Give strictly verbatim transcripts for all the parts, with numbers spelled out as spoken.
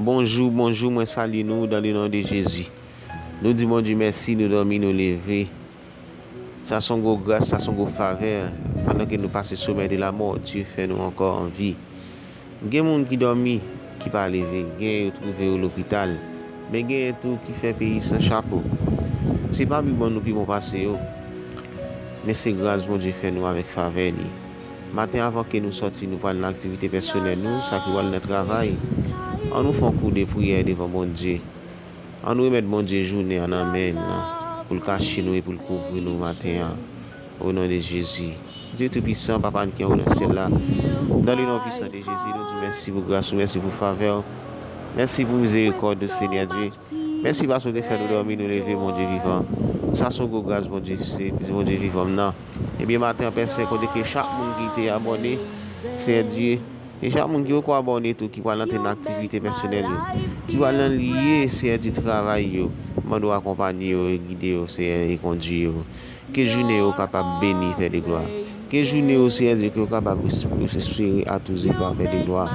Bonjou, bonjou, mwen salye nou dans le nom de Jésus. Nou di Bondye mèsi, nou dòmi, nou leve. Sa se yon gwo gras, sa se yon gwo favè. Pandan ke nou pase somèy de lamò, Dye fè nou ankò an vi. Gen moun ki dòmi, ki pa leve, gen yo twouve yo lopital, men genyen tou ki fè peyi san chapo. Se pa pi bon nou pi bon pase yo, men se gras Bondye fè nou avèk favè li. Maten, avan ke nou sòti, nou pral nan aktivite pèsonèl nou, sa ki pral nan travay. Ann nou fè yon kou de priyè devan Bondye. Ann nou remèt Bondye jounen an nan men l, pou l kache nou e pou l kouvri nou maten an. O non de Jezi. Dye Toupisan, Papa n ki anwo nan syèl la, dans le nom puissant de Jésus, nou di w mèsi pou gras ou, mèsi pou favè w, mèsi pou mizerikòd ou, Senyè Dye. Mèsi paske w te fè nou dòmi, nou leve, Bondye vivan. Sa se yon gwo gras, Bondye, se Bondye vivan m nan. Ebyen, maten an, Pè Sen, kote ke chak moun ki te abòne, Senyè Dye, e chak moun ki poko abòne tou, ki pral antre nan aktivite pèsonèl yo, ki pral nan lye, Senyè Dye, travay yo, mande w akonpanye yo e gide yo, Senyè, e kondui yo. Ke jounen yo kapab beni, Pè de glwa. Ke jounen yo, Senyè Dye, ke yo kapab res-, respire à tous égards, Pè de glwa.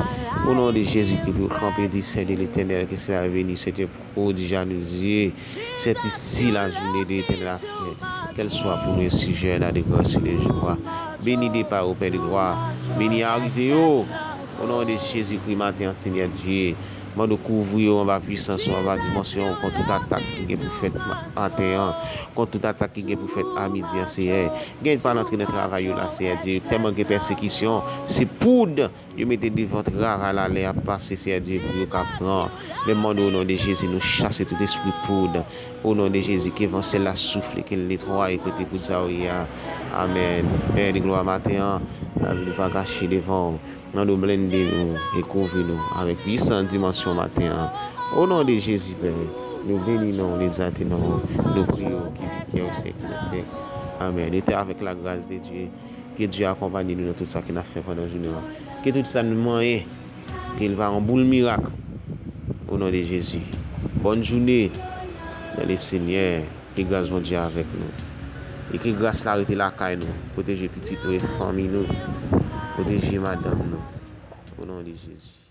O non de Jezi, ke pou yo kanpe, di, Sè de Letènèl, ke sela veni, se te prodij a nos yeux, cette ici la journée de l'Éternel a fait, qu'elle soit pour nous un sujet de grâce et de joie. Beni depa yo, Pè de glwa. Beni arive yo. O non de Jezikri, maten an, Senyè Dye, mande w kouvri yo anba pwisans ou, anba dimansyon ou, kont tout atak ki gen pou fèt ma-, maten an, kont tout atak ki gen pou fèt a midi an, Senyè. Gen pa antre nan travay yo la, Senyè Dye, tèlman gen pèsekisyon, se poud yo mete devan travay la lè y ap pase, Senyè Dye, pou yo ka pran. Men mande w, o non de Jezi, nou chase tout espri poud. O non de Jezi, ke van syèl la soufle, ke l netwaye kote poud sa yo ye a. Amèn. Pè de glwa, maten an, lavi nou pa kache devan w. Mande w blende nou e kouvri nou avèk pwisan dimansyon maten an. O non de Jezi, Pè, nou beni non w, nou egzalte non w, nou priye w ki, ki w sèk, sèk. Amèn. Rete avèk la gras de Dye. Ke Dye akonpanye nou nan tout sa ke n ap fè pandan jounen an. Ke tout sa n manyen, ke l va yon boul mirak. O non de Jezi. Bòn jounen dans le Seigneur. Ke gras Bondye avèk nou. E ke gras la rete lakay nou. Pwoteje pitit nou e fanmi nou. Pwoteje madanm nou. O non de Jezi.